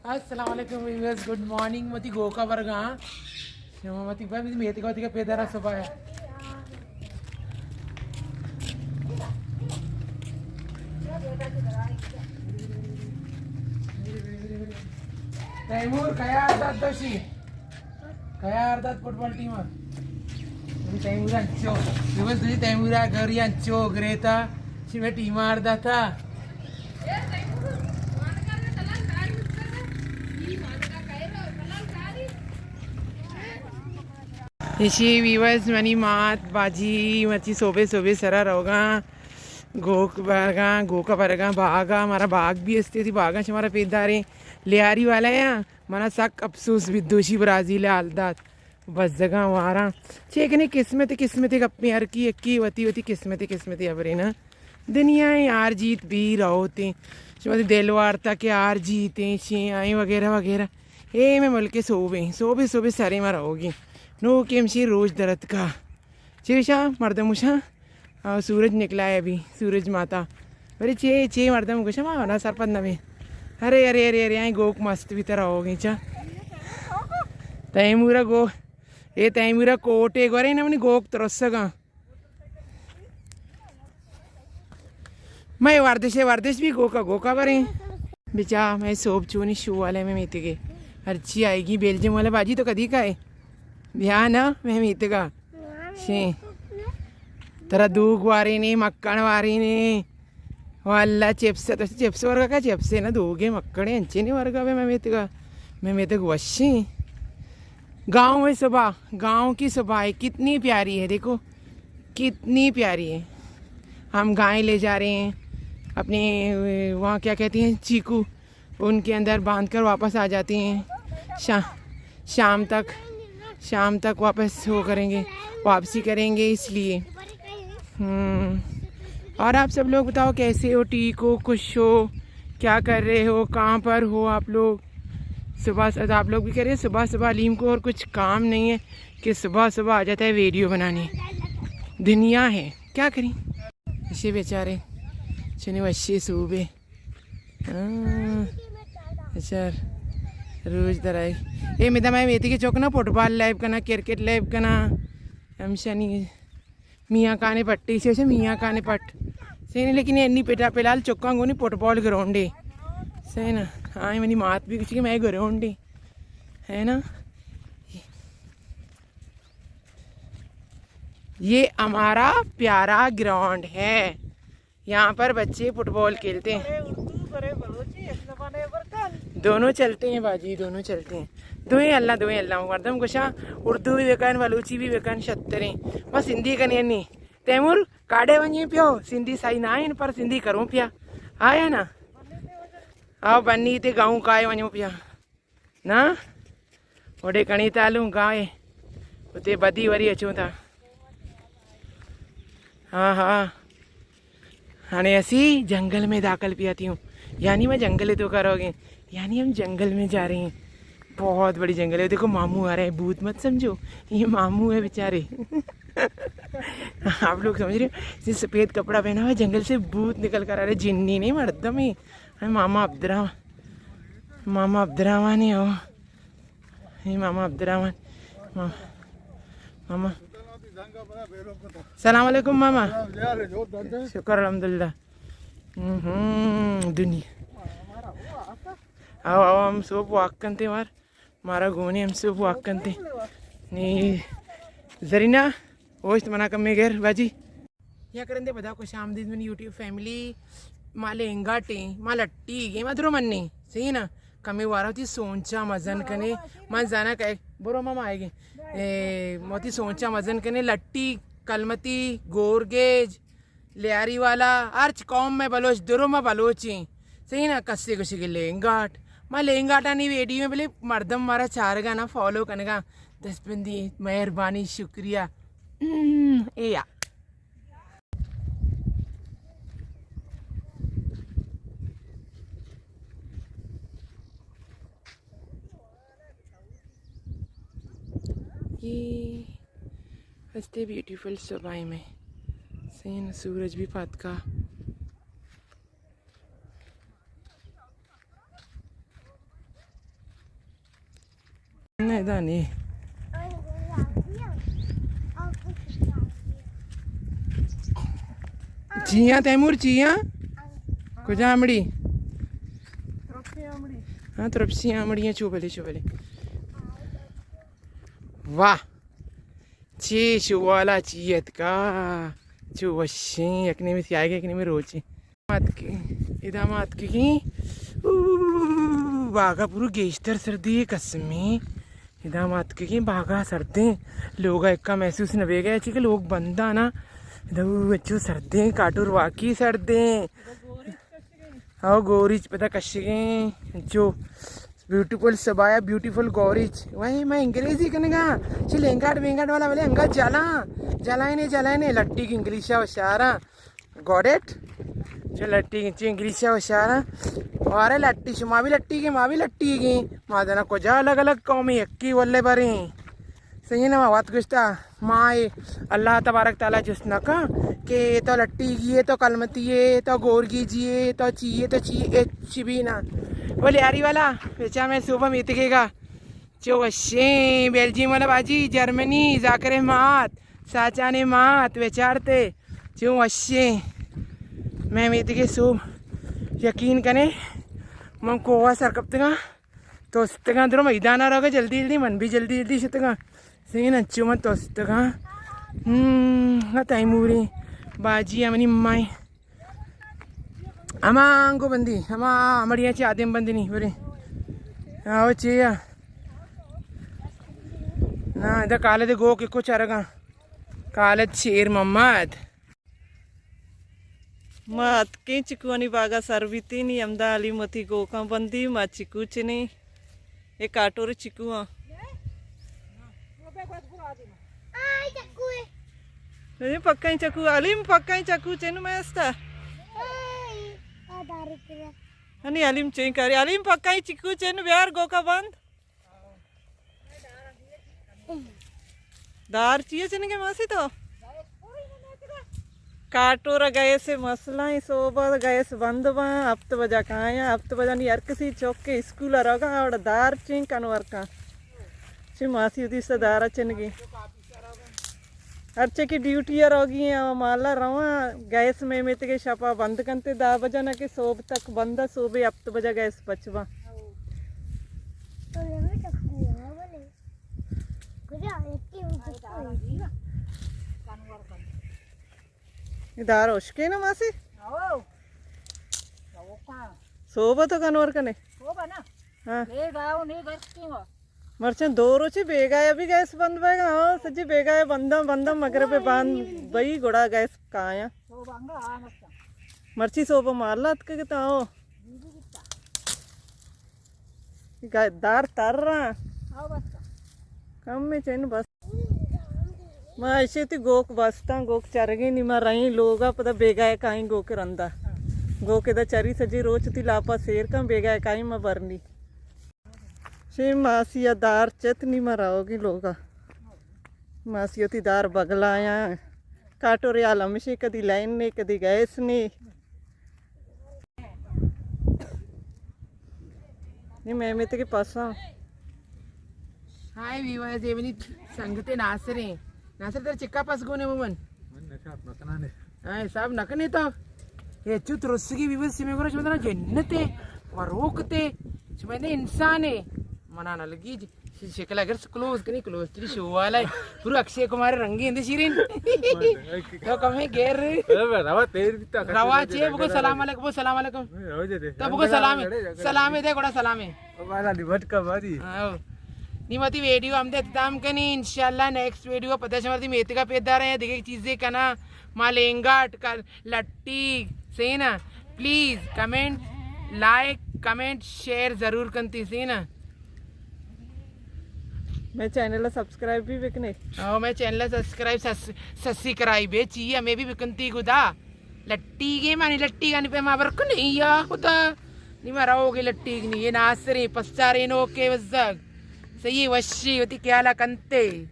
السلام علیکم viewers, good morning. متی گوکا برگا، ہاں؟ شما متی بھائی میتی کو تیکا پیدا را صبح ہے۔ تیمور کیا داد دوشی؟ کیا ارداد فٹبال ٹیم؟ تیمورا انچو، بس تجھے تیمورا گوری انچو گریتا، شی میں ٹیم ارداد تھا۔ ایشی ویورز منی مات باجی مرچی صوبے صوبے سرا روگاں، گوک برگاں، گوکا برگاں، باگا، مارا باگ بھی استے تھی، باگا شمارا پیداریں، لیاری والا ہے۔ منا سک افسوس بیت دوشی برازیل ء حال دات۔ بزگاں واراں۔ چے کنے قسمت، قسمت گپیں، ہر کی یکی وتی وتی قسمت، قسمت ہبرے نا۔ دنیا ء ہار جیت بی روتیں۔ شما وتی دل وارتا کہ ہار جیتیں، شیں آئیں وغیرہ وغیرہ۔ اے میں ملک سوبیں، سوبے سوبے سرے ما روگیں۔ نو کہ ہمشی روچ درتکا۔ چریشا مردم گوشاں، آ، سورج نکلا ہے ابھی، سورج ماتا۔ ارے چے، چے مردم گوشاں، ما نا سرپد نہ بیں۔ ارے، ارے، ارے، ارے، آئیں گوک مست بھی ترا ہو گئی چا۔ تیمورا گو، اے تیمورا کوٹے گورے نا منی گوک ترسگاں۔ میں وردش، وردش بھی گوکا، گوکا بریں۔ بچا، میں سوب چونی شو والے میں میتگے۔ ہرچی آئے گی بیلجیم والا باجی تو کدی کائے؟ بیا نا، میں میتگا۔ شیں۔ ترا دوگ وارینی، مکھن وارینی۔ واللہ چپس، تو چپس ورگا کا چپس ہے نا، دوگے مکھنے انچے نہیں ورگا بے میں میتگا۔ میں میتگ وشیں۔ گاؤں میں صبح، گاؤں کی صبح ہے، کتنی پیاری ہے، دیکھو کتنی پیاری ہے۔ ہم گائے لے جا رہے ہیں اپنے، وہاں کیا کہتے ہیں، چیکو، ان کے اندر باندھ کر واپس آ جاتے ہیں۔ شا-، شام تک، شام تک واپس وہ کریں گے، واپسی کریں گے، اس لیے۔ ہوں۔ اور آپ سب لوگ بتاؤ، کیسے ہو؟ ٹھیک ہو؟ خوش ہو؟ کیا کر رہے ہو؟ کہاں پر ہو آپ لوگ؟ صبح سے آپ لوگ بھی کہہ رہے ہیں، صبح صبح علیم کو اور کچھ کام نہیں ہے کہ صبح صبح آ جاتا ہے ویڈیو بنانے۔ دنیا ہے، کیا کریں؟ اسے بیچارے چنے وشی صوبے۔ ہاں، اچھا، روچ درائے۔ اے میدا میں میتی کے چوک نا فٹبال لیب کنا، کرکٹ لیب کنا۔ ہمشانی میاں کانے پٹی سے، سے میاں کانے پٹ۔ سے نے، لیکن یہ انی پیٹا فی الحال چوکاں گونی فٹبال گراؤنڈ ہے۔ سے نا، ہاں، منی مات بھی کچھ کہ میں گراؤنڈ ہے۔ ہے نا؟ یہ ہمارا پیارا گراؤنڈ ہے۔ یہاں پر بچے فٹبال کھیلتے ہیں۔ دونوں چلتے ہیں باجی، دونوں چلتے ہیں۔ دوئیں اللہ، دوئیں اللہ۔ مردم گوشاں اردو بھی بکن، بلوچی بھی بکن، شتریں۔ ما سندھی کنی نہیں۔ تیمور، کاڑے ونجیں پیو، سندھی سائی نہ آئین، پر سندھی کروں پیا۔ آیا نا؟ آؤ بنی تے گاؤں کائے ونجوں پیا۔ نا؟ اوڈے کنی تالوں گائے۔ اتے بدی وری اچوں تا۔ ہاں، ہاں۔ ہنے اسی جنگل میں داخل پیا تھی ہوں۔ یعنی میں جنگل تو کرو گے۔ یعنی ہم جنگل میں جا رہے ہیں۔ بہت بڑی جنگل ہے۔ دیکھو ماموں آ رہے ہیں، بھوت مت سمجھو۔ یہ ماموں ہے بیچارے۔ آپ لوگ سمجھ رہے ہو؟ یہ سفید کپڑا پہنا ہوا ہے، جنگل سے بھوت نکل کر آ رہے، جنی نہیں مردم ہے۔ ہاں، ماما عبدالرحمان، ماما عبدالرحمان ہے وہ۔ یہ ماما عبدالرحمان۔ ما-، ماما۔ سلام علیکم ماما۔ شکر الحمدللہ۔ ہم، دنیا۔ آؤ، آؤ، ہم سوب واک کنتے مار۔ مارا گونی ہم سوب واک کنتے۔ نی زرینہ، اوشت منا کمے گر باجی۔ یا کرندے پدا خوش آمدید منی یوٹیوب فیملی۔ ما لینگاٹیں، ما لٹی گے، ما درو منی۔ صحیح نا؟ کمے وارا وتی سونچا مزن کنے۔ من زانا کہ برو ماما آئے گے۔ اے، وتی سونچا مزن کنے، لٹی، کلمتی، گورگیج، لیاری والا، ہرچ قوم میں بلوچ، درو ما بلوچیں۔ صحیح نا؟ کسے گوشی کہ لینگاٹ۔ ما لینگاٹانی ویڈیو میں بلے مردم مارا چارگا نا، فالو کنگا۔ دست بندی، مہربانی، شکریہ۔ ہم، اے یا۔ یہ ہستے بیوٹیفل صبح میں سین سورج بھی پاتکا۔ نہ، ادا نہ۔ چیاں تیمور، چیاں؟ کجا آمڑی؟ ہاں، ترپشی آمڑی ہیں، چو بلے، چو بلے۔ واہ! چے شوالا چی اتکا، چو وشیں، یک نیمے سیاہگ، یک نیمے روچیں۔ ما اتکیں، ادا ما اتکگیں۔ او، باغا پورو گیشتر سردی قسمیں۔ ادا ما اتکگیں، باغا سردیں۔ لوگا اکا محسوس نہ بیگا، چی کہ لوگ بندانا۔ ادا او اچو سردیں، کاٹور واقعی سردیں۔ او گوریچ پدا کشگیں، جو بیوٹیفل سبایا، بیوٹیفل گوریچ۔ وہی میں انگریزی کنگا، چی لینگاٹ وینگاٹ والا، بلے انگا جلاں، جلائنے، جلائنے، لٹی کی انگلیشا و شارا۔ Got it؟ چی لٹی کی، چی انگلیشا و شارا۔ وارے لٹی، شما بھی لٹی کی، ما بھی لٹی کی۔ ما دنا کجا الگ الگ قومی یکی ولے بریں۔ صحیح نا، ما وت گوشتا، ما اے اللہ تبارک تعالی جست نہ کن کہ تو لٹیگی ئے، تو کلمتی ئے، تو گورگیجی ئے، تو چی ئے، تو چی ئے، ہچ بھی نہ۔ وہ لیاری والا، بچا میں صوبہ میتگے گا۔ چو وشیں، بیلجیم والا باجی، جرمنی، ذاکر مات، ساچان مات، بچارتے، چو وشیں۔ میں میتگے صوب، یقین کنے، من کوہ سر کپتگاں۔ تو ستگاں درو میدان ءَ روگ ءَ جلدی جلدی، من بھی جلدی جلدی شتگاں۔ سین انچو من تو ستگاں۔ ہم، ہاں تیموریں باجی ءَ منی مائیں۔ ہما انگو بندی، ہما امڑیاں چی آدم بندنی برے۔ آو چیا؟ نا، ادا کالد گوک اکو چرگاں۔ کالد شیر محمد۔ ما اتکیں چکوانی باگا سر بیتیں، نی ہمدا حلیم وتی گوکاں بندی، ما چکو چنیں، اے کاٹور چکو آں۔ اے پکائیں چکو، حلیم پکائیں چکو چن میں استا۔ ہنی حلیم چین کاری، حلیم پکائیں چکو چن بیار گوکا بند۔ دار چیے چنگے ماسی تو؟ کاٹور ءَ گیس ءِ مسئلہ ایں، صوبہ گیس بند باں، ہفت بجا کایاں، ہفت بجا نی ہر کسی چوک ءَ اسکول ءَ روگا، اوڑا دار چین کنور کن۔ چی ماسی ودی سا دارا چنگی۔ ہرچہ کہ ڈیوٹی ءَ روگی ایں، آ مالا رواں، گیس میں میتگے شپا بند کنتے، دہ بجہ نہ کہ صوب تک بند، صوبے ہفت بجہ گیس پچ باں۔ اے دار اشکے نا ماسی؟ صوبہ تو کنور کنے؟ صوبہ نا؟ ہاں۔ مرچاں دو روچے بیگاہ ءَ بھی گیس بند بیگا، ہاں، سجی بیگاہ ءَ بنداں، بنداں، مغرب ءَ بند بئی گڑا گیس کایاں۔ مرچی صوبہ مالا اتکگ اتاں، ہاں۔ گا-، دار تر آں۔ کم میں چین بس۔ ما ایشی تی گوک بستاں، گوک چرگیں، نی ما رئیں لوگا، پدا بیگاہ کائیں گوک رندا۔ گوک ادا چری سجی روچ تی لاپا سیر کن، بیگاہ کائیں ما برنی۔ شی ماسی ءَ دار چت، نی ما روگی لوگا۔ ماسی وتی دار بگلایاں۔ کاٹوریال ہمیشی کدی لائن نے، کدی گیس نے۔ نی میں میتگے پساں۔ ہائے ویورز، اے منی سنگتے ناصر ایں۔ ناصر ترا چکا پس گونے من؟ من نشات نکنانے۔ ہاں، حساب نہ کنے تو۔ اے چو ترسگی بیبی سیمے گورا شما جنتے، وروکتے، شما نے انسانے۔ منا نہ لگی جی، شکل اگر کلوز کنی، کلوز تری شو والا ہے۔ پورا اکشے کمار رنگی اندے شیرین۔ تو کمیں گیر رہے۔ روا تیر بیتا۔ روا چے بگو سلام علیکم، بگو سلام علیکم۔ تو بگو سلام ہے۔ سلام ہے دے گوڑا سلام ہے۔ والا دی بٹکا ماری۔ ہاں۔ نی وتی ویڈیو ہمدا اختتام کنی، انشاءاللہ نیکسٹ ویڈیو پدا شمارا دی میتگا پیدا رہے، دیگه چیزیں کنا، ما لینگاٹ کر، لٹی، سینا۔ Please comment, like, comment, share ضرور کنتی، سینا۔ میں چینل سبسکرائب بھی بکنے۔ او، میں چینل سبسکرائب، سس-، سبسکرائب ہے، چی ہمیں بھی بکنتی گدا۔ لٹی گے مانی لٹی گانی پہ ما برکن یا خدا۔ نی ما روگے لٹی گنی، یہ ناصریں، پسچاریں نوکے وزگ۔ صحیح وشی وتی خیالا کنتے۔